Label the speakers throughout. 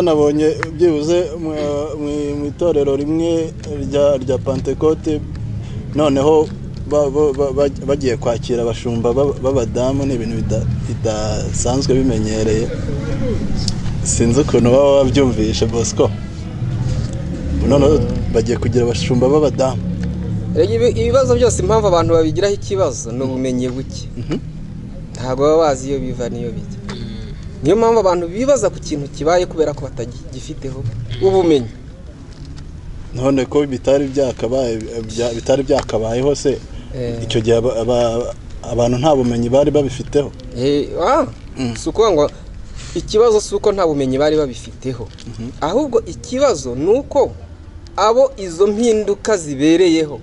Speaker 1: Nabonye byibuze mu itorero rimwe rya Pentecote, noneho bagiye kwakira abashumba b'abadamu. Ni ibintu bidasanzwe bimenyereye, sinzi ukuntu baba babyumvishe Bosco. Noneho bagiye kugira abashumba b'abadamu.
Speaker 2: Ibibazo byose impamvu abantu babigiraho ikibazo ni ubumenyi buke, ntabwo baba bazi iyo biva n'iyo bijya. Niyo mpamvu abantu bibaza ku kintu kibaye kubera ko batagifiteho ubumenyi.
Speaker 1: None ko bitari byakabayeho se icyo gihe abantu nta bumenyi bari babifiteho?
Speaker 2: Si ukuvuga ngo ikibazo si uko nta bumenyi bari babifiteho, ahubwo ikibazo ni uko abo izo mpinduka zibereyeho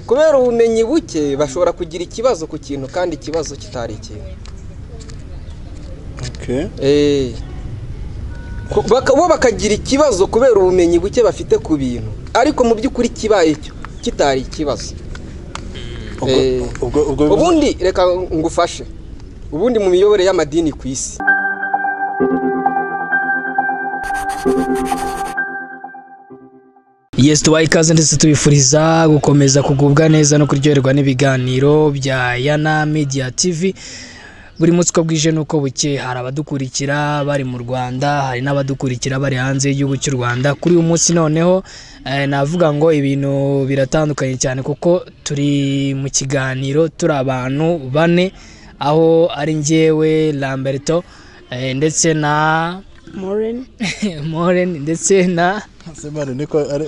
Speaker 2: kubera ubumenyi buke bashobora kugira ikibazo ku kintu kandi ikibazo kitari ikintu. Bo bakagira ikibazo kubera ubumenyi buke bafite ku bintu, ariko mu by'ukuri kibaye cyo kitari ikibazo. Ubundi reka ngufashe, ubundi mu miyoborere y'amadini ku isi
Speaker 3: Yes, tubaha ikaze ndetse tubifuriza gukomeza kugubwa neza no kuryoherwa n'ibiganiro bya Yana Media TV. Buri munsi uko bwije nuko buke hari abadukurikira bari mu Rwanda, hari n'abadukurikira bari hanze y'igihugu cy'u Rwanda. Kuri uyu munsi noneho navuga ngo ibintu biratandukanye cyane, kuko turi mu kiganiro turi abantu bane, aho ari njyewe Lamberto ndetse na
Speaker 4: Moren
Speaker 3: Moren ndetse na
Speaker 1: Semane niko ari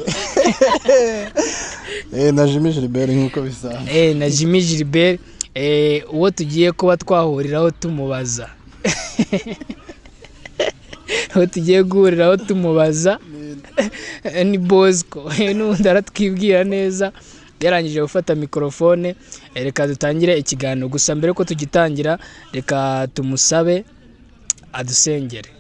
Speaker 1: na Jimmy Gilbert nkuko bisanzwe,
Speaker 3: na Jimmy Gilbert. Uwo tugiye kuba twahuriraho tumubaza uwo tugiye guhuriraho tumubaza ni Bosco. N'ubundi aratwibwira neza, yarangije gufata mikorofone. Reka dutangire ikiganiro, gusa mbere ko tugitangira reka tumusabe adusengere.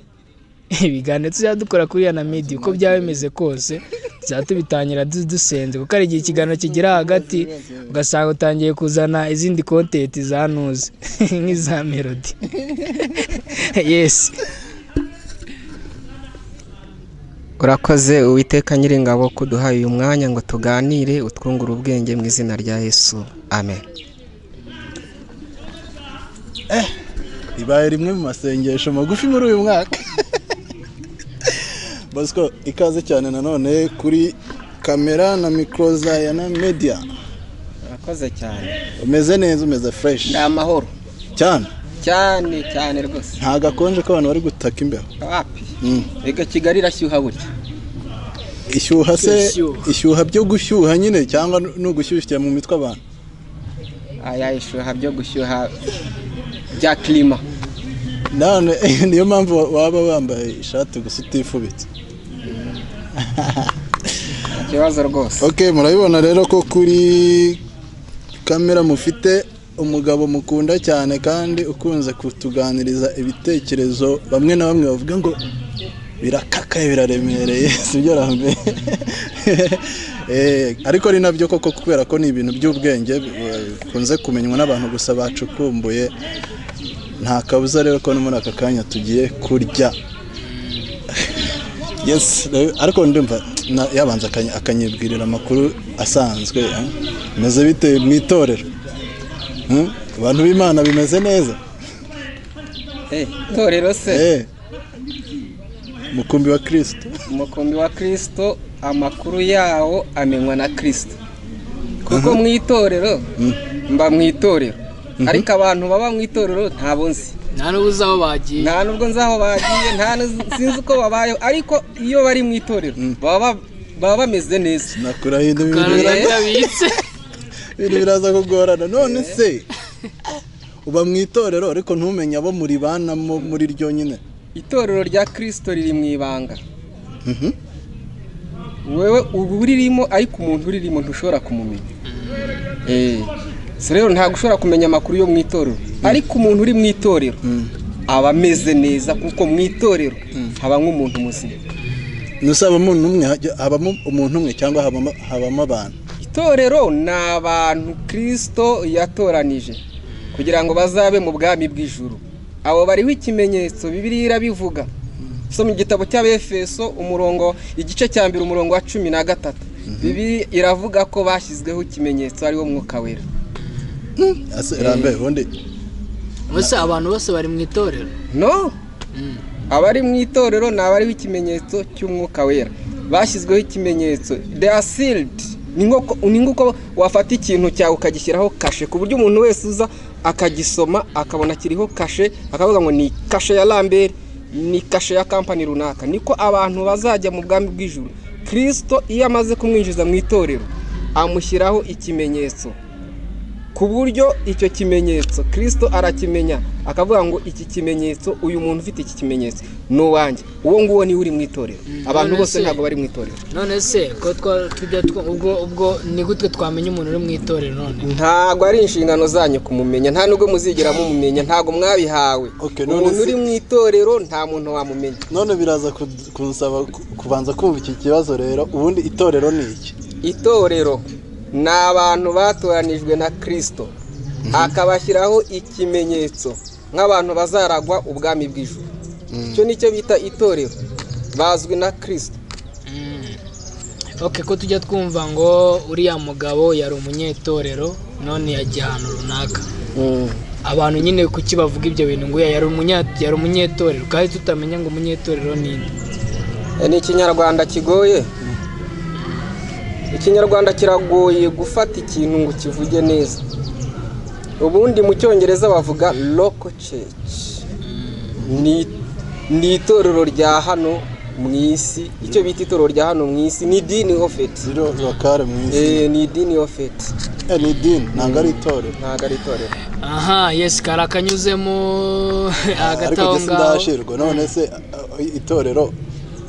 Speaker 3: Ibiganiro tuzajya dukora kuri Yana Media uko byaba bimeze kose tuzajya tubitangira dusenze, kuko hari igihe ikiganiro kigira hagati ugasanga utangiye kuzana izindi content za ntuzi nk'iza Melody. Yes,
Speaker 2: urakoze Uwiteka Nyiringabo kuduhaye uyu mwanya ngo tuganire, utwungure ubwenge mu izina rya Yesu, amen.
Speaker 1: Ibaye rimwe mu masengesho magufi muri uyu mwaka. Bosco, ikaze cyane nanone kuri kamera na mikro za Yana Media.
Speaker 2: Urakoze cyane.
Speaker 1: Umeze neza, umeze fresh.
Speaker 2: Ni amahoro
Speaker 1: cyane
Speaker 2: cyane cyane rwose.
Speaker 1: Nta gakonje ko abantu bari gutaka imbeho.
Speaker 2: Wapi? Ega Kigali irashyuha burya.
Speaker 1: Ishyuha se, ishyuha byo gushyuha nyine cyangwa no gushyushya mu mitwe abantu?
Speaker 2: Aya ishyuha byo gushyuha bya klima.
Speaker 1: None niyo mpamvu waba wambaye ishati gusa utifubitse.
Speaker 2: Ikibazo rwose.
Speaker 1: Okay, murabibona rero ko kuri kamera mufite umugabo mukunda cyane kandi ukunze kutuganiriza ibitekerezo bamwe na bamwe bavuga ngo birakakaye biraremereye, sibyo Rambe? Ariko ari nabyo koko, kubera ko ni ibintu by'ubwenge bikunze kumenywa n'abantu gusa bacukumbuye. Nta kabuza rero ko muri aka kanya tugiye kurya. Yes, ariko ndumva yabanza akanyibwirira amakuru asanzwe. Meze bite mu itorero? Abantu b'Imana bimeze neza?
Speaker 2: Itorero se?
Speaker 1: Mukumbi wa Kristo.
Speaker 2: Umukumbi wa Kristo, amakuru yawo amenywa na Kristo. Kuko mu itorero mba mu itorero, ariko abantu baba mu itorero ntabo nzi.
Speaker 3: Nta nubwo nzi aho bagiye.
Speaker 2: Nta nubwo nzi aho bagiye, nta sinzi uko babayeho, ariko iyo bari mu itorero baba bameze neza.
Speaker 1: Nakurahinda ibintu biraza kugorana. None se uba mu itorero ariko ntumenye abo muri banamo muri ryo nyine?
Speaker 2: Itorero rya Kristo riri mu ibanga. Wewe uba uririmo ariko umuntu uririmo ntushobora kumumenya. Rero ntabwo ushobora kumenya amakuru yo mu itorero, ariko umuntu uri mu itorero aba ameze neza, kuko mu itorero haba nk'umuntu muzima.
Speaker 1: Nusaba umuntu umwe, habamo umuntu umwe cyangwa habamo abantu?
Speaker 2: Itorero ni abantu Kristo yatoranije kugira ngo bazabe mu bwami bw'ijuru. Abo bariho ikimenyetso, Bibiliya irabivuga. Soma igitabo cy'Abefeso umurongo, igice cya 1 umurongo wa 13. Bibiliya iravuga ko bashyizweho ikimenyetso ariwo Mwuka Wera.
Speaker 1: Rambe ubundi
Speaker 3: bose abantu bose bari mu itorero?
Speaker 2: No. Abari mu itorero ni abariho ikimenyetso cy'Umwuka Wera. Bashyizweho ikimenyetso. They are sealed. Ni nkuko wafata ikintu cyawe ukagishyiraho kashe, ku buryo umuntu wese uza akagisoma akabona kiriho kashe, akavuga ngo ni kashe ya Lambert, ni kashe ya kampani runaka. Niko abantu bazajya mu bwami bw'ijuru. Kristo iyo amaze kumwinjiza mu itorero amushyiraho ikimenyetso, ku buryo icyo kimenyetso Kristo arakimenya, akavuga ngo iki kimenyetso, uyu muntu ufite iki kimenyetso ni uwanjye. Uwo nguwo niwe uri mu itorero. Abantu bose ntabwo bari mu itorero.
Speaker 3: None se ko tujya ubwo ni gute twamenya umuntu uri mu itorero? None
Speaker 2: ntabwo ari inshingano zanyu kumumenya, nta nubwo muzigera mumumenya, ntabwo mwabihawe. Umuntu uri mu itorero nta muntu wamumenya.
Speaker 1: None biraza kunsaba kubanza kumva iki kibazo rero. Ubundi itorero ni iki?
Speaker 2: Itorero ni abantu batoranijwe na Kristo, akabashyiraho ikimenyetso nk'abantu bazaragwa ubwami bw'ijuru. Icyo nicyo bita itorero, bazwi na Kristo.
Speaker 3: Okay, ko tujya twumva ngo uriya mugabo yari umunyetorero none yagiye ahantu runaka. Abantu nyine kuki bavuga ibyo bintu ngo yari umunyetorero kandi tutamenya ngo umunyetorero ni nde?
Speaker 2: Ni ikinyarwanda kigoye. Ikinyarwanda kiragoye gufata ikintu ngo kivuge neza. Ubundi mu Cyongereza bavuga local church. Ni itorero rya hano mu isi. Icyo bita itorero rya hano mu isi ni idini ofeti. Ni idini ofeti.
Speaker 1: Ni idini, ntabwo ari itorero.
Speaker 2: Ntabwo ari itorero.
Speaker 3: Aha, yes, karakanyuzemo hagati aho ngaho.
Speaker 1: Ndashirwa none se itorero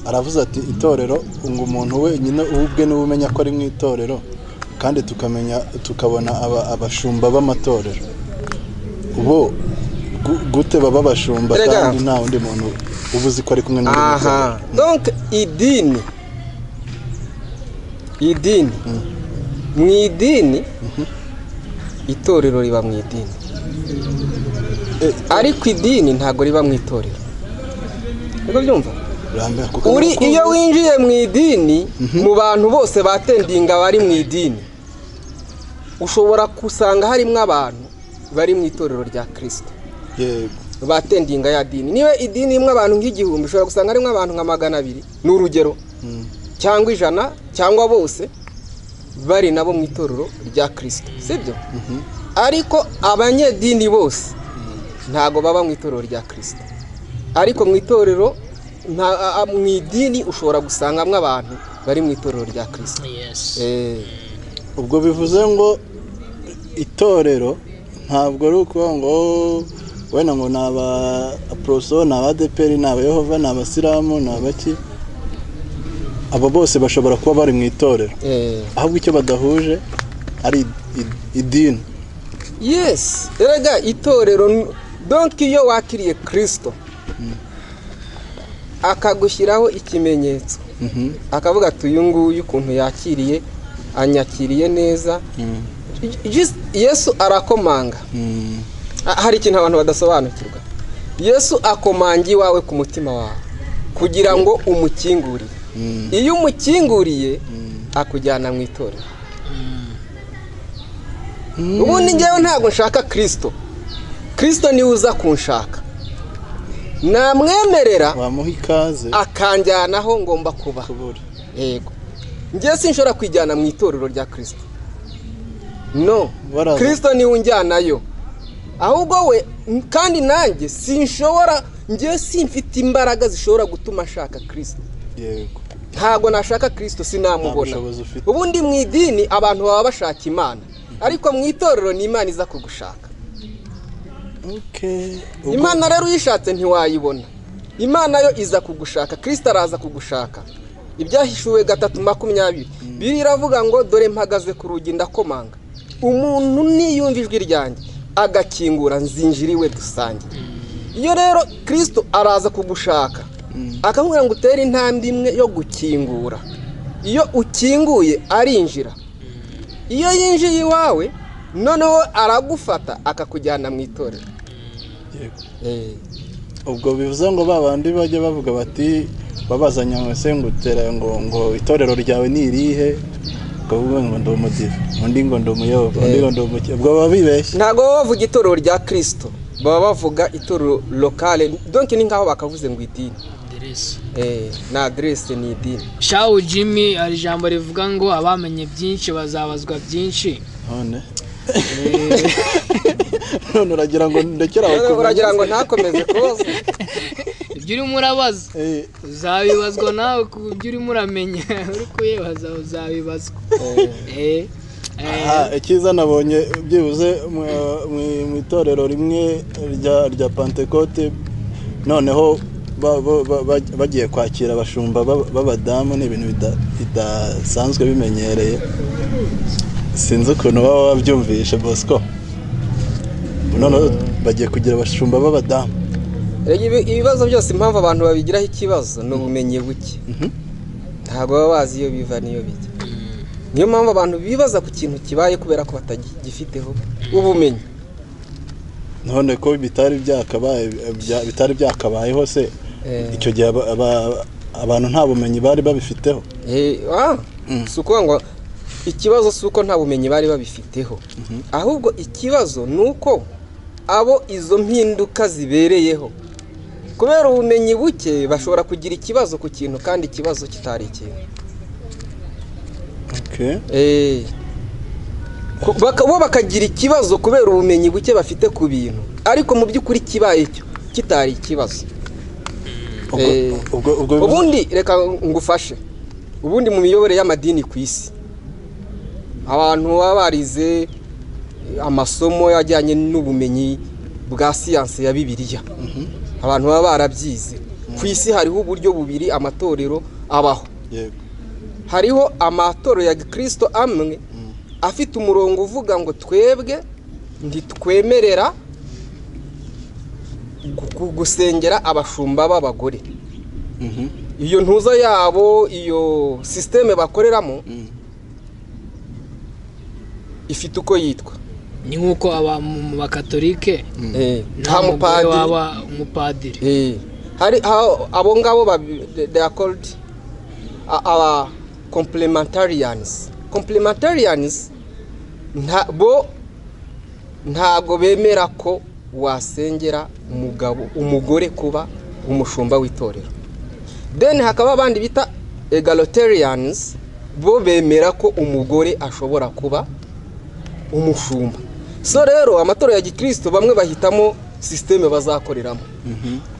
Speaker 1: aravuze ati itorero ngo umuntu wenyine ubwe niwe umenya ko ari mu itorero, kandi tukamenya tukabona abashumba b'amatorero. Ubo gute baba abashumba kandi nta undi muntu ubuzi ko ari kumwe n'undi?
Speaker 2: Aha, donc idini mu idini, itorero riba mu idini, ariko idini ntago riba mu itorero. Niko byumva? Uri iyo winjiye mu idini, mu bantu bose batendinga bari mu idini, ushobora kusanga harimo abantu bari mu itorero rya Kristo.
Speaker 1: Yego.
Speaker 2: Batendinga ya dini. Niba idini imwe abantu nk'igihumbi, ushobora gusanga harimo abantu nka 200, ni urugero, cyangwa 100 cyangwa bose bari nabo mu itorero rya Kristo, sibyo? Ariko abanyedini bose ntago baba mu itorero rya Kristo. Ariko mu itorero mu idini ushobora gusangamo abantu bari mu itorero rya Kristo.
Speaker 3: Yes.
Speaker 1: Ubwo bivuze ngo itorero ntabwo ari ukuvuga ngo wenda ngo ni aba aproso, ni aba ADEPR, ni aba Yehova, ni abasilamu, ni abaki. Abo bose bashobora kuba bari mu itorero. Ahubwo icyo badahuje ari idini.
Speaker 2: Yes, erega itorero donc iyo wakiriye Kristo akagushyiraho ikimenyetso, akavuga ati uyu nguyu ukuntu yakiriye, anyakiriye neza. Yesu arakomanga. Hari ikintu abantu badasobanukirwa. Yesu akomanga iwawe ku mutima wawe kugira ngo umukingurire. Iyo umukinguriye akujyana mu itorero. Ubundi ngewe ntabwo nshaka Kristo. Kristo niwe uza kunshaka. Namwemerera
Speaker 1: wamuha ikaze
Speaker 2: akanjyanaho ngomba kuba. Yego. Ngiye sinshobora kwijyana mu itorero rya Kristo. No, Kristo niwe unjyanayo. Ahubwo we kandi nanjye sinshobora, ngiye simfite imbaraga zishobora gutuma nshaka Kristo.
Speaker 1: Yego.
Speaker 2: Ntago nashaka Kristo sinamubona. Ubundi mu idini abantu baba bashaka Imana, ariko mu itorero ni Imana iza kugushaka.
Speaker 1: Okay.
Speaker 2: Imana rero uyishatse ntiwayibona. Imana yo iza kugushaka, Kristo araza kugushaka. Ibyahishuwe 3:20 Bibiliya iravuga ngo dore mpagaze ku rugi ndakomanga, umuntu niyumva ijwi ryanjye agakingura nzinjira iwe dusange. Iyo rero Kristo araza kugushaka akamubwira ngo utere intambwe imwe yo gukingura. Iyo ukinguye arinjira. Iyo yinjiye iwawe noneho aragufata akakujyana mu itorero.
Speaker 1: Yego. Ubwo bivuze ngo babandi bajya bavuga bati babazanya ngo se ngo utera ngo itorero ryawe ni irihe, ukavuga ngo ndi umudive, undi ngo ndi umuyobo, undi ngo ndi umuke, ubwo baba bibeshye.
Speaker 2: Ntabwo baba bavuga itorero rya Kristo, baba bavuga itorero locale, donc ni nkaho bakavuze ngo idini.
Speaker 3: Aderesi.
Speaker 2: Na adresse ni idini.
Speaker 3: Shawu Jimmy, hari ijambo rivuga ngo abamenye byinshi bazabazwa byinshi.
Speaker 1: None none uragira ngo ndekere aho kumenya?
Speaker 2: Uragira ngo ntakomeze kubaza?
Speaker 3: Ibyo urimo urabaza uzabibazwa nawe, ku byo urimo uramenya uri kuyibaza uzabibazwa.
Speaker 1: Icyiza nabonye byibuze mu itorero rimwe rya Pentecote, noneho bagiye kwakira abashumba b'abadamu, ni ibintu bidasanzwe bimenyereye, sinzi ukuntu baba babyumvishe Bosco. Noneho bagiye kugira abashumba b'abadamu.
Speaker 2: Ibibazo byose impamvu abantu babigiraho ikibazo ni ubumenyi buke, ntabwo baba bazi iyo biva n'iyo bijya. Niyo mpamvu abantu bibaza ku kintu kibaye kubera ko batagifiteho ubumenyi.
Speaker 1: None ko bitari byakabaye hose icyo gihe abantu nta bumenyi bari babifiteho.
Speaker 2: Si ukuvuga ngo ikibazo si uko nta bumenyi bari babifiteho, ahubwo ikibazo ni uko abo izo mpinduka zibereyeho kubera ubumenyi buke bashobora kugira ikibazo ku kintu kandi ikibazo kitari ikintu. Bo bakagira ikibazo kubera ubumenyi buke bafite ku bintu, ariko mu by'ukuri kibaye cyo kitari ikibazo. Ubundi reka ngufashe, ubundi mu miyoborere y'amadini ku isi abantu baba barize amasomo ajyanye n'ubumenyi bwa siyanse ya Bibiliya, abantu baba barabyize. Ku isi hariho uburyo bubiri amatorero abaho. Hariho amatorero ya Kristo amwe afite umurongo uvuga ngo twebwe ntitwemerera gusengera abashumba b'abagore. Iyo ntuza yabo, iyo systeme bakoreramo ifite uko yitwa.
Speaker 3: Ni nkuko aba mu bakatolike nta mupadiri waba umupadiri.
Speaker 2: Hari abo ngabo they are called aba complementarians. Complementarians bo ntago bemera ko wasengera umugabo umugore kuba umushumba w'itorero. Then hakaba abandi bita egalitarians, bo bemera ko umugore ashobora kuba umushumba. So rero amatorero ya Gikristo bamwe bahitamo systeme bazakoreramo.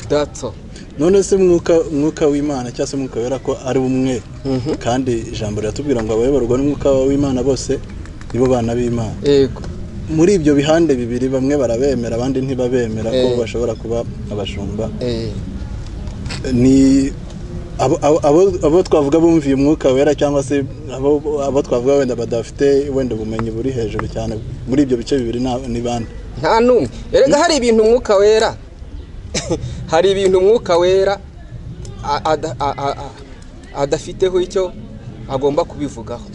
Speaker 2: That's all.
Speaker 1: None se mwuka w'Imana cyangwa se mwuka wera ko ari umwe, kandi ijambo riratubwira ngo abayoborwa n'umwuka w'Imana bose nibo bana b'Imana.
Speaker 2: Yego.
Speaker 1: Muri ibyo bihande bibiri bamwe barabemera abandi ntibabemera ko bashobora kuba abashumba. Ni abo twavuga bumviye umwuka wera cyangwa se abo twavuga wenda badafite wenda ubumenyi buri hejuru cyane muri ibyo bice bibiri ni bande?
Speaker 2: Nta numwe. Erega hari ibintu umwuka wera hari ibintu umwuka wera adafiteho icyo agomba kubivugaho.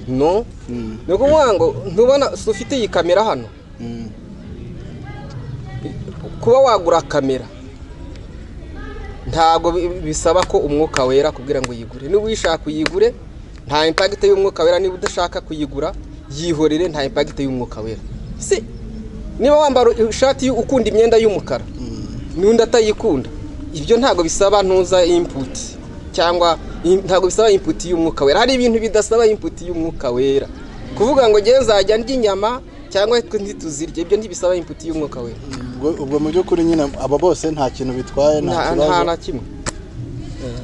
Speaker 2: No, ni ukuvuga ngo ntubona ufite iyi kamera hano, kuba wagura kamera ntabwo bisaba ko umwuka wera kubwira ngo uyigure. Niba uyishaka uyigure, nta impact y'umwuka wera. Niba udashaka kuyigura yihorere, nta impact y'umwuka wera. Si niba wambara ishati ukunda imyenda y'umukara n'undi atayikunda, ibyo ntabwo bisaba ntuza input cyangwa ntabwo bisaba input y'umwuka wera. Hari ibintu bidasaba input y'umwuka wera. Kuvuga ngo ngiye nzajya ndya inyama cyangwa ntituzirye, ibyo ntibisaba input y'umwuka wera.
Speaker 1: Ubwo mu by'ukuri nyine aba bose nta kintu bitwaye, nta kibazo,
Speaker 2: nta na kimwe.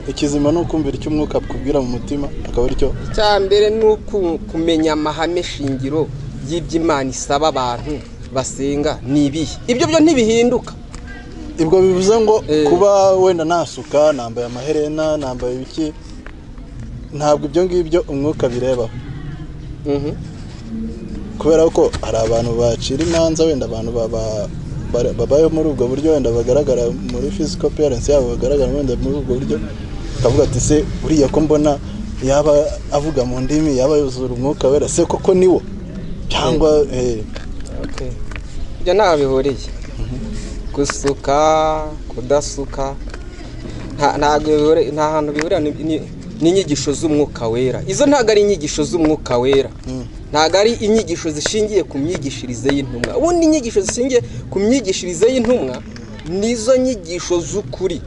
Speaker 1: Ikizima ni ukumvira icyo umwuka akubwira mu mutima, akaba aricyo
Speaker 2: icya mbere ni kumenya amahame shingiro y'iby'Imana isaba abantu basenga ni ibihe. Ibyo byo ntibihinduka.
Speaker 1: Ibwo bivuze ngo kuba wenda nasuka, nambaye amaherena, nambaye ibiki, ntabwo ibyo ngibyo umwuka birebaho. Kubera ko hari abantu bacira imanza wenda abantu babayeho muri ubwo buryo, wenda bagaragara muri physical appearance yabo, bagaragara wenda muri ubwo buryo, akavuga ati se uriya ko mbona yaba avuga mu ndimi, yaba yuzura umwuka wera, se koko niwo cyangwa
Speaker 2: Ibyo ntaho bihuriye. Gusuka, kudasuka, nta hantu bihurira n'inyigisho z'umwuka wera. Izo ntabwo ari inyigisho z'umwuka wera, ntabwo ari inyigisho zishingiye ku myigishirize y'intumwa. Ubundi inyigisho zishingiye ku myigishirize y'intumwa nizo nyigisho z'ukuri,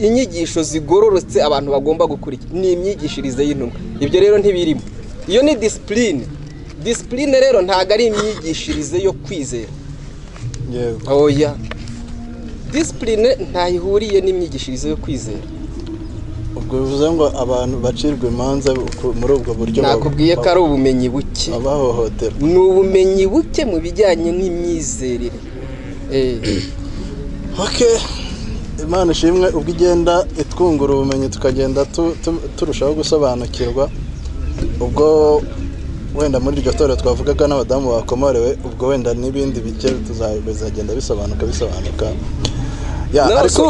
Speaker 2: inyigisho zigororotse abantu bagomba gukurikira, ni imyigishirize y'intumwa. Ibyo rero ntibirimo. Iyo ni disipurine. Disipurine rero ntabwo ari imyigishirize yo kwizera. Oya, disipurine ntayihuriye n'imyigishirize yo kwizera.
Speaker 1: Ubwo bivuze ngo abantu bacirwa imanza muri ubwo buryo.
Speaker 2: Nakubwiye ko ari ubumenyi buke.
Speaker 1: Abahohotera
Speaker 2: ni ubumenyi buke mu bijyanye n'imyizerere.
Speaker 1: Okay, Imana ishimwe ubwo igenda itwungura ubumenyi tukagenda turushaho gusobanukirwa. Ubwo wenda muri iryo torero twavugaga n'abadamu bakomorewe, ubwo wenda n'ibindi bike bizagenda bisobanuka.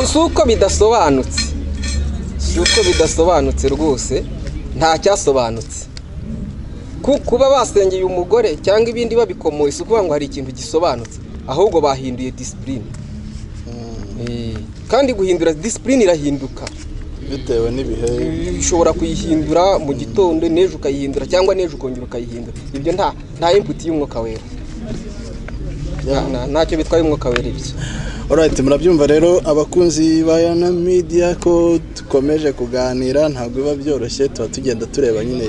Speaker 2: Si uko bidasobanutse, si uko bidasobanutse rwose, nta cyasobanutse. Kuba basengeye umugore cyangwa ibindi babikomoye si ukuvuga ngo hari ikintu gisobanutse, ahubwo bahinduye disipurine. Kandi guhindura disipurine irahinduka
Speaker 1: bitewe n'ibihe.
Speaker 2: Ushobora kuyihindura mu gitondo, n'ejo ukayihindura, cyangwa n'ejo ukongera ukayihindura. Ibyo nta input y'umwuka wera, ntacyo bitwaye umwuka wera ibyo.
Speaker 1: Alright, murabyumva rero abakunzi ba Yana Media ko dukomeje kuganira, ntabwo biba byoroshye, tuba tugenda tureba nyine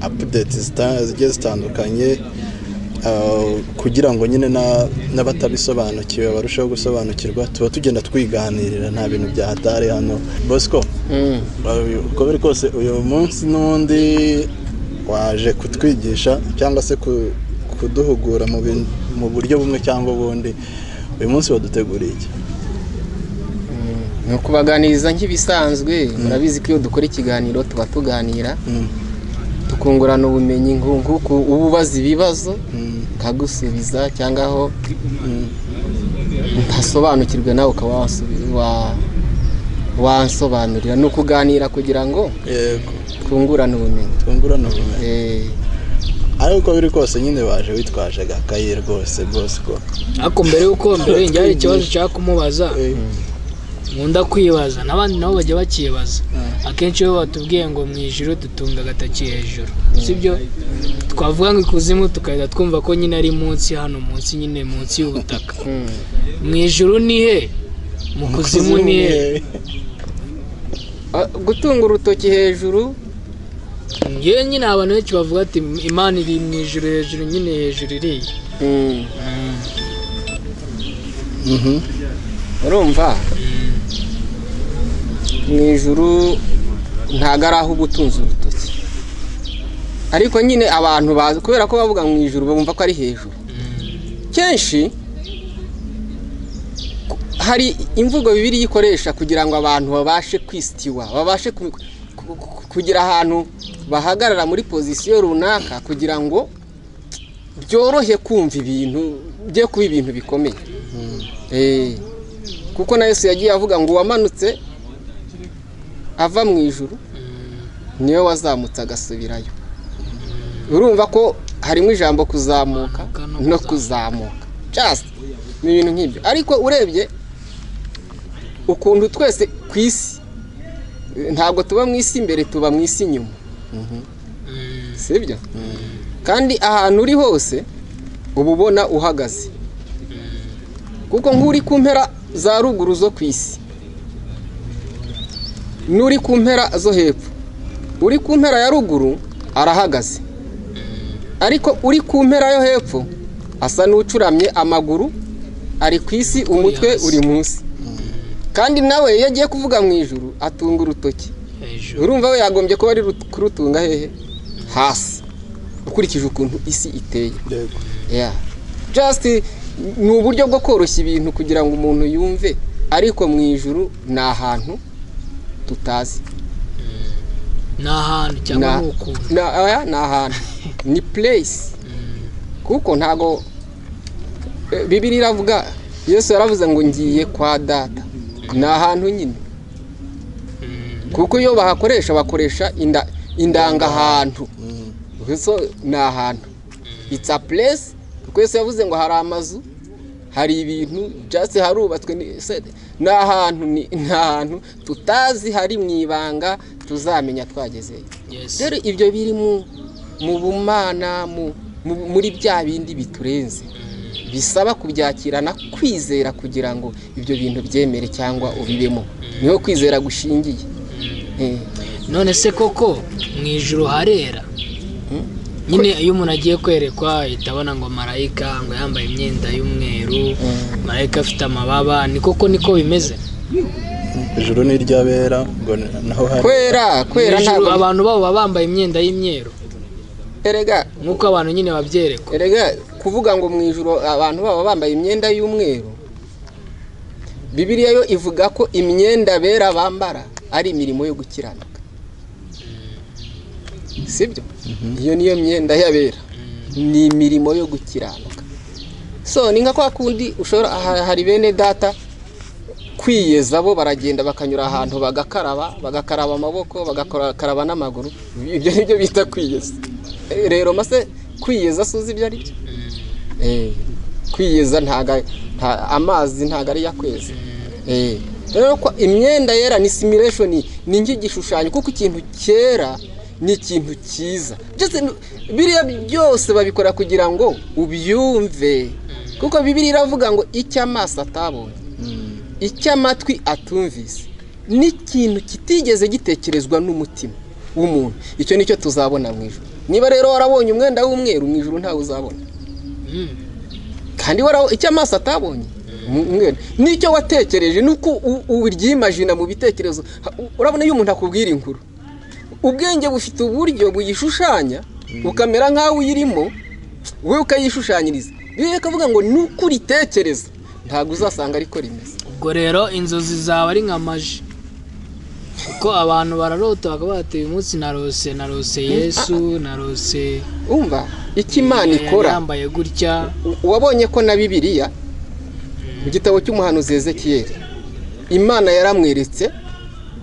Speaker 1: updates zigiye zitandukanye kugira ngo nyine n'abatabisobanukiwe barusheho gusobanukirwa. Tuba tugenda twiganirira, nta bintu bya hatari hano. Bosco, uko biri kose uyu munsi n'ubundi waje kutwigisha cyangwa se kuduhugura mu buryo bumwe cyangwa ubundi. Uyu munsi waduteguriye iki?
Speaker 2: Ni ukubaganiriza nk'ibisanzwe. Murabizi ko iyo dukora ikiganiro tuba tuganira, tukungurana ubumenyi, nk'uko uba ubaza ibibazo nkagusubiza, cyangwa aho ntasobanukirwe nawe ukaba wansobanurira. Ni ukuganira kugira ngo twungurane ubumenyi.
Speaker 1: Ariko uko biri kose nyine baje witwaje agakaye rwose Bosco.
Speaker 3: Ariko mbere y'uko mbere njye hari ikibazo nshaka kumubaza, nkunda kwibaza n'abandi nabo bajya bakibaza. Akenshi iyo batubwiye ngo mu ijuru dutunga agatoki hejuru, sibyo? Twavuga ngo ikuzimu tukahita twumva ko nyine ari munsi, hano munsi nyine munsi y'ubutaka. Mu ijuru ni he? Mu kuzimu ni he?
Speaker 2: Gutunga urutoki hejuru.
Speaker 3: Ngewe nyine abantu benshi bavuga ati Imana iri mu ijuru hejuru, nyine hejuru iriya.
Speaker 2: Urumva mu ijuru ntago ari aho uba utunze urutoki, ariko nyine abantu bazi kubera ko bavuga mu ijuru bumva ko ari hejuru. Kenshi hari imvugo Bibiliya ikoresha kugira ngo abantu babashe kwisitiwa, babashe kugira ahantu bahagarara muri pozisiyo runaka, kugira ngo byorohe kumva ibintu, bye kuba ibintu bikomeye. Kuko na Yesu yagiye avuga ngo uwamanutse ava mu ijuru niwe wazamutse agasubirayo. Urumva ko harimo ijambo kuzamuka no kuzamuka, just ni ibintu nk'ibyo. Ariko urebye ukuntu twese ku isi, ntabwo tuba mu isi imbere, tuba mu isi inyuma, sibyo? Kandi ahantu uri hose uba ubona uhagaze, kuko nk'uri ku mpera za ruguru zo ku isi n'uri ku mpera zo hepfo, uri ku mpera ya ruguru arahagaze, ariko uri ku mpera yo hepfo asa n'ucuramye, amaguru ari ku isi, umutwe uri munsi. Kandi nawe iyo agiye kuvuga mu ijuru atunga urutoki. Urumva we yagombye kuba ari kurutunga hehe? Hasi, ukurikije ukuntu isi iteye. Just ni uburyo bwo koroshya ibintu kugira ngo umuntu yumve, ariko mu ijuru ni ahantu tutazi.
Speaker 3: Ni ahantu cyangwa ni ukuntu?
Speaker 2: Ni ahantu, ni place. Kuko ntago Bibiliya iravuga, Yesu yaravuze ngo ngiye kwa data. Ni ahantu nyine, kuko iyo bahakoresha bakoresha indangahantu. So ni ahantu, it's a place. Kuko Yesu yavuze ngo hari amazu Hari ibintu just harubatswe, ni ahantu, ni ahantu tutazi, hari mu ibanga tuzamenya twagezeyo. Rero ibyo biri mu bumana, muri bya bindi biturenze, bisaba kubyakirana kwizera kugira ngo ibyo bintu byemere cyangwa ubibemo. Niho kwizera gushingiye.
Speaker 3: None se koko mu ijuru harera? Nyine iyo umuntu agiye kwerekwa ahita abona ngo marayika ngo yambaye imyenda y'umweru, marayika afite amababa, ni koko niko bimeze?
Speaker 1: Ijuru ni iry'abera ngo naho hari
Speaker 2: kwera ntabwo
Speaker 3: abantu babo baba bambaye imyenda y'imyeru.
Speaker 2: Erega
Speaker 3: nkuko abantu nyine babyerekwa.
Speaker 2: Erega kuvuga ngo mu ijuru abantu baba bambaye imyenda y'umweru, Bibiliya yo ivuga ko imyenda bera bambara ari imirimo yo gukiranuka. Sibyo? Iyo niyo myenda y'abera, ni imirimo yo gukiranuka. So ni nka kwa kundi ushobora, hari bene data kwiyeza bo baragenda bakanyura ahantu bagakaraba amaboko, bagakaraba n'amaguru, ibyo nibyo bita kwiyeza. Rero mase kwiyeza suzi ibyo ari byo. Kwiyeza ntaga amazi ntaga ari yakweza. Rero ko imyenda yera ni simulation, ni nk'igishushanyo, kuko ikintu cyera ni ikintu cyiza. Byose biriya byose babikora kugira ngo ubyumve, kuko Bibiliya iravuga ngo icyo amaso atabonye, icyo amatwi atumvise, n'ikintu kitigeze gitekerezwa n'umutima w'umuntu, icyo nicyo tuzabona mu ijuru. Niba rero warabonye umwenda w'umweru mu ijuru ntawe uzabona. Kandi icyo amaso atabonye umweru nicyo watekereje, nuko uryimagina mu bitekerezo. Urabona iyo umuntu akubwira inkuru, ubwenge bufite uburyo buyishushanya, ukamera nkaho uyirimo, wowe ukayishushanyiriza. Bibiliya ikavuga ngo nuko uritekereza ntabwo uzasanga ariko rimeze.
Speaker 3: Ubwo rero inzozi zawe ari nka maji, kuko abantu bararota bakaba bati uyu munsi narose Yesu, narose.
Speaker 2: Umva icyo Imana ikora
Speaker 3: yambaye gutya.
Speaker 2: Wabonye ko na Bibiliya mu gitabo cy'umuhanuzi Ezekiyeli, Imana yaramweretse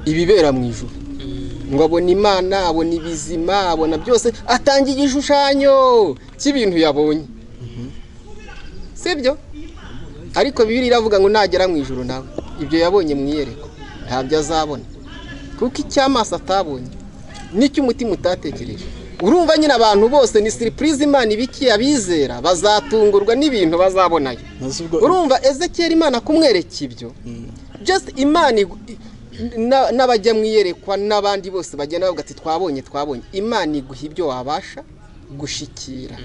Speaker 2: ibibera mu ijuru, ngo abona Imana, abona ibizima, abona byose, atanga igishushanyo cy'ibintu yabonye. Sibyo? Ariko Bibiliya iravuga ngo nagera mu ijuru nawe ibyo yabonye mu iyereko ntabyo azabona, kuko icyo amaso atabonye n'icyo umutima utatekereje. Urumva nyine abantu bose ni surprise Imana ibikiye abizera, bazatungurwa n'ibintu bazabonayo. Urumva Ezekiyeli Imana kumwereka ibyo, just Imana n'abajya mu iyerekwa n'abandi bose bagenda bavuga ati twabonye. Imana iguha ibyo wabasha gushikira,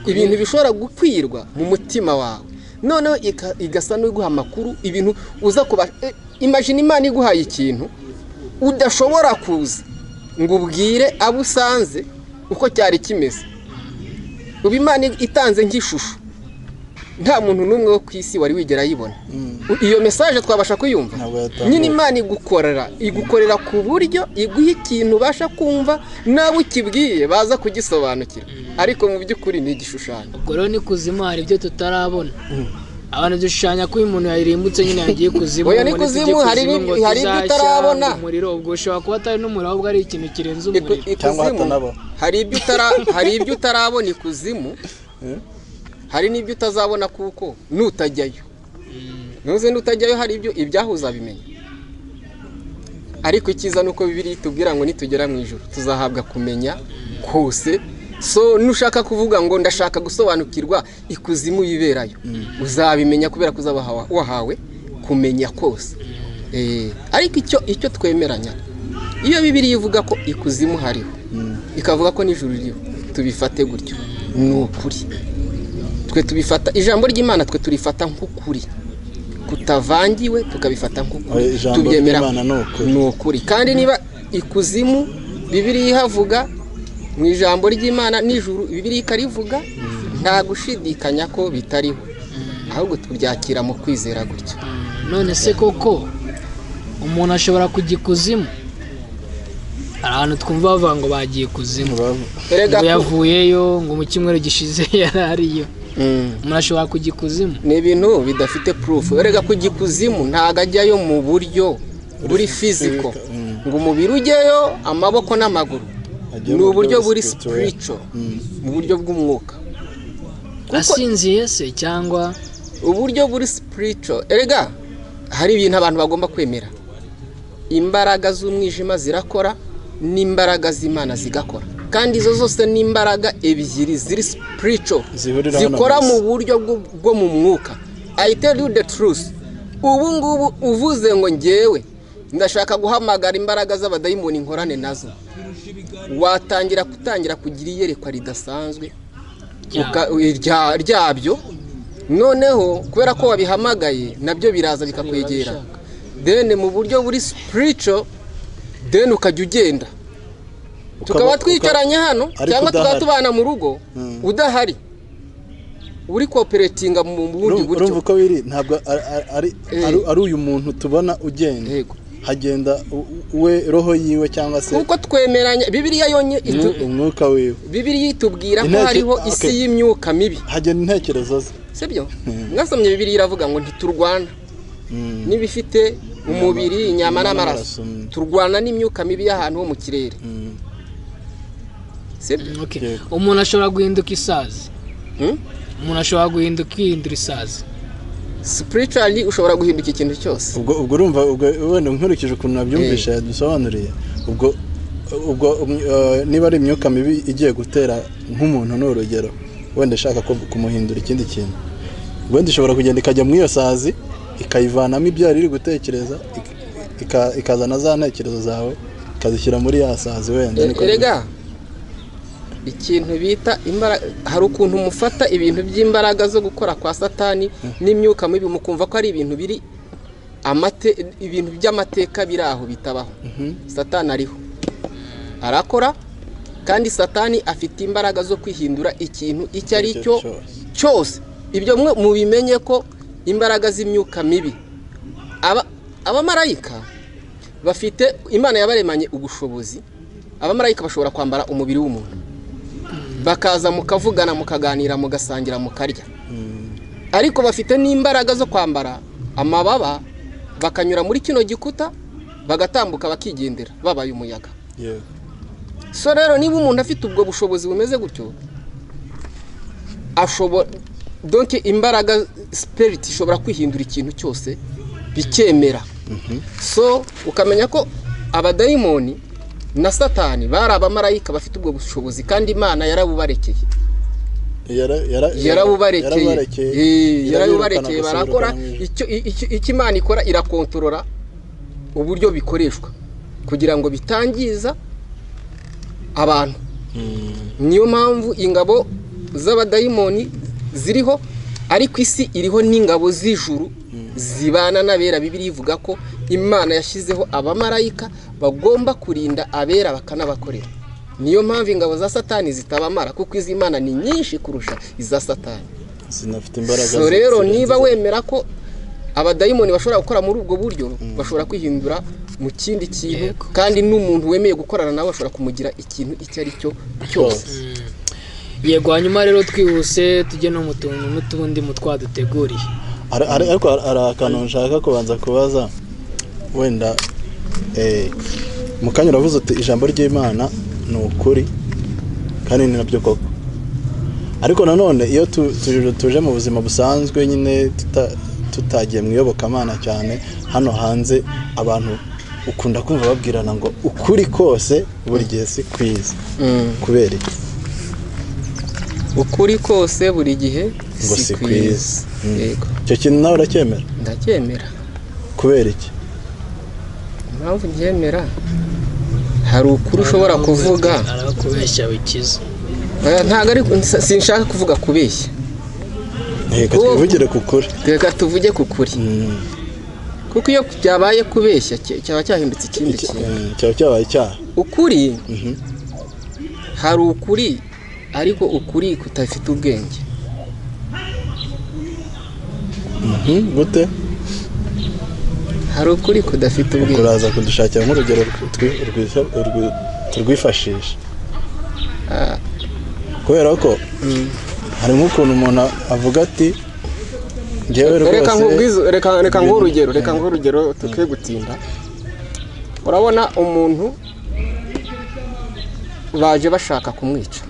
Speaker 2: ibintu bishobora gukwirwa mu mutima wawe, noneho igasa n'iguha amakuru, ibintu uza kuba. Imagine Imana iguhaye ikintu udashobora kuza ngo ubwire abo usanze uko cyari kimeze. Ubu Imana itanze nk'ishusho, nta muntu n'umwe wo ku isi wari wigera ayibona. Iyo message twabasha kuyumva. Nyine Imana igukorera ku buryo iguha ikintu ubasha kumva, nabo ukibwiye baza kugisobanukira, ariko mu by'ukuri ni igishushanyo.
Speaker 3: Ubwo rero ni kuzimu hari ibyo tutarabona. Abantu dushushanya ko uyu muntu yarimbutse nyine yagiye kuzimu.
Speaker 2: Oya, ni kuzimu hari ibyo utarabona.
Speaker 3: Umuriro ubwo ushobora kuba atari n'umuriro, ahubwo ari ikintu kirenze umuriro.
Speaker 1: Cyangwa hatanaba.
Speaker 2: Hari ibyo utarabona ikuzimu, hari n'ibyo utazabona kuko nutajyayo. Nuze nutajyayo hari ibyo ibyahuza bimenya. Ariko ikiza nuko Bibiliya itubwira ngo nitugera mu ijuru tuzahabwa kumenya kose. So nushaka kuvuga ngo ndashaka gusobanukirwa ikuzimu yiberayo, uzabimenya kubera ko uzaba wahawe kumenya kose. Ariko icyo twemeranya, iyo Bibiliya ivuga ko ikuzimu hariho, ikavuga ko n'ijuru ririho, tubifate gutyo, ni ukuri. Twe tubifata ijambo ry'Imana, twe turifata nk'ukuri kutavangiwe, tukabifata nk'ukuri, tubyemera ni ukuri. Kandi niba ikuzimu Bibiliya ihavuga mu ijambo ry'Imana, n'ijuru Bibiliya ikarivuga, nta gushidikanya ko bitariho, ahubwo tubyakira mu kwizera gutyo.
Speaker 3: None se koko umuntu ashobora kujya ikuzimu? Hari ahantu twumva bavuga ngo bagiye ikuzimu, ngo yavuyeyo, ngo mu cyumweru gishize yari ariyo. Umuntu ashobora kujya ikuzimu?
Speaker 2: Ni ibintu bidafite proof. Erega kujya ikuzimu ntago ajyayo mu buryo buri physical, ngo umubiri ujyeyo amaboko n'amaguru, ni uburyo buri spiritual, mu buryo bw'umwuka.
Speaker 3: Asinziye se cyangwa
Speaker 2: Uburyo buri spiritual. Erega hari ibintu abantu bagomba kwemera. Imbaraga z'umwijima zirakora n'imbaraga z'Imana zigakora, kandi izo zose ni imbaraga ebyiri ziri spiritual,
Speaker 1: Zihurira hano
Speaker 2: zikora
Speaker 1: mu isi.
Speaker 2: mu buryo bwo mu mwuka. I tell you the truth, ubu ngubu uvuze ngo ngewe ndashaka guhamagara imbaraga z'abadayimoni nkorane nazo, watangira gutangira kugira iyerekwa ridasanzwe ryabyo. Noneho kubera ko wabihamagaye nabyo biraza bikakwegera, then mu buryo buri spiritual, then ukajya ugenda, tukaba twicaranye hano
Speaker 1: ariko
Speaker 2: cyangwa tukaba
Speaker 1: udahari.
Speaker 2: tubana mu rugo udahari, uri cooperatinga mu bundi
Speaker 1: Urumva
Speaker 2: buryo.
Speaker 1: uko biri, ntabwo ari ari uyu muntu tubona ugenda,
Speaker 2: Yego.
Speaker 1: hagenda we roho yiwe cyangwa se
Speaker 2: Kuko twemeranya Bibiliya yonye
Speaker 1: umwuka wiwe.
Speaker 2: Bibiliya itubwira ko hariho isi y'imyuka mibi,
Speaker 1: Hagenda intekerezo ze.
Speaker 2: Sibyo? Mwasomye Bibiliya iravuga ngo ntiturwana n'ibifite umubiri, inyama n'amaraso,
Speaker 1: n'amaraso,
Speaker 2: turwana n'imyuka mibi y'ahantu ho mu kirere, sibyo?
Speaker 3: Okay.
Speaker 1: Yego.
Speaker 3: Umuntu ashobora guhinduka isazi?
Speaker 2: Hmm?
Speaker 3: Umuntu ashobora guhinduka, kwihindura isazi?
Speaker 2: Spiritually ushobora guhinduka ikintu cyose.
Speaker 1: Ubwo urumva, ubwo wenda nkurikije ukuntu nabyumvishe yadusobanuriye, ubwo niba ari imyuka mibi igiye gutera nk'umuntu, ni urugero, wenda ishaka ko kumuhindura ikindi kintu, wenda ishobora kugenda ikajya muri iyo sazi ikayivanamo ibyo yari iri gutekereza, ikazana za ntekerezo zawe ikazishyira muri ya sazi wenda niko.
Speaker 2: Erega ikintu bita imbaraga, hari ukuntu mufata ibintu by'imbaraga zo gukora kwa Satani n'imyuka mibi mukumva ko ari ibintu biri amate, ibintu by'amateka biri aho bitabaho. Satani ariho arakora, kandi Satani afite imbaraga zo kwihindura ikintu icyo ari cyo
Speaker 1: cyose.
Speaker 2: cyose. Ibyo mwe mubimenye ko imbaraga z'imyuka mibi, abamarayika bafite, Imana yabaremanye ubushobozi. Abamarayika bashobora kwambara umubiri w'umuntu, bakaza mukavugana, mukaganira, mugasangira, mukarya, ariko bafite n'imbaraga zo kwambara amababa bakanyura muri kino gikuta bagatambuka bakigendera babaye umuyaga. So rero niba umuntu afite ubwo bushobozi bumeze gutyo, ashobora, donc imbaraga spirit ishobora kwihindura ikintu cyose bikemera. So ukamenya ko abadayimoni na Satani bari abamarayika bafite ubwo bushobozi, kandi Imana yarabubarekeye. Yarabubarekeye.
Speaker 1: Yarabubarekeye.
Speaker 2: Yarabubarekeye
Speaker 1: Irabirukana
Speaker 2: barakora.
Speaker 1: gusa, birukana mu ijuru.
Speaker 2: Icyo Imana ikora, irakontorora uburyo bikoreshwa kugira ngo bitangiza abantu. Niyo mpamvu ingabo z'abadayimoni ziriho, ariko isi iriho n'ingabo z'ijuru zibana n'abera. Bibiliya ivuga ko Imana yashyizeho abamarayika bagomba kurinda abera bakanabakorera. Niyo mpamvu ingabo za Satani zitabamara, kuko iz'Imana ni nyinshi kurusha iza Satani.
Speaker 1: Zinafite imbaraga
Speaker 2: So rero
Speaker 1: zirenze
Speaker 2: niba wemera ko abadayimoni bashobora gukora muri ubwo buryo, bashobora kwihindura mu kindi kintu, kandi n'umuntu wemeye gukorana nawe bashobora kumugira ikintu icyo ari cyo cyose.
Speaker 3: Yego, hanyuma rero twihuse tujye no mu tuntu n'utundi mu twaduteguriye.
Speaker 1: Ariko hari akantu nshaka kubanza kubaza wenda. Mu kanya uravuze uti ijambo ry'Imana ni ukuri, kandi ni nabyo koko, ariko nanone iyo tuje mu buzima busanzwe nyine, tutagiye mu iyobokamana cyane, hano hanze abantu ukunda kumva babwirana ngo ukuri kose buri gihe si kwiza. Kubera iki?
Speaker 2: Ukuri kose buri gihe
Speaker 1: ngo
Speaker 2: si
Speaker 1: si
Speaker 2: kwiza.
Speaker 1: kwiza.
Speaker 2: Yego.
Speaker 1: Icyo kintu nawe uracyemera?
Speaker 2: Ndacyemera.
Speaker 1: Kubera iki?
Speaker 2: Impamvu ncyemera, hari ukuri ushobora kuvuga
Speaker 3: Arakubeshya bikiza.
Speaker 2: Oya, ntabwo ari, sinshaka kuvuga kubeshya.
Speaker 1: Reka twivugire ku kuri.
Speaker 2: Reka tuvuge ku kuri, kuko iyo byabaye kubeshya cyaba cyahindutse ikindi kintu.
Speaker 1: Cyaba cyabaye icyaha.
Speaker 2: Ukuri, hari ukuri ariko ukuri kudafite ubwenge.
Speaker 1: Gute?
Speaker 2: Hari ukuri kudafite ubwenge.
Speaker 1: Uraza kudushakira nk'urugero turwifashisha, kubera ko hari nk'ukuntu umuntu avuga ati ngewe
Speaker 2: Reka
Speaker 1: rwose
Speaker 2: nkubwize, reka nguhe urugero, reka nguhe urugero tukwiye gutinda. Urabona umuntu baje bashaka kumwica,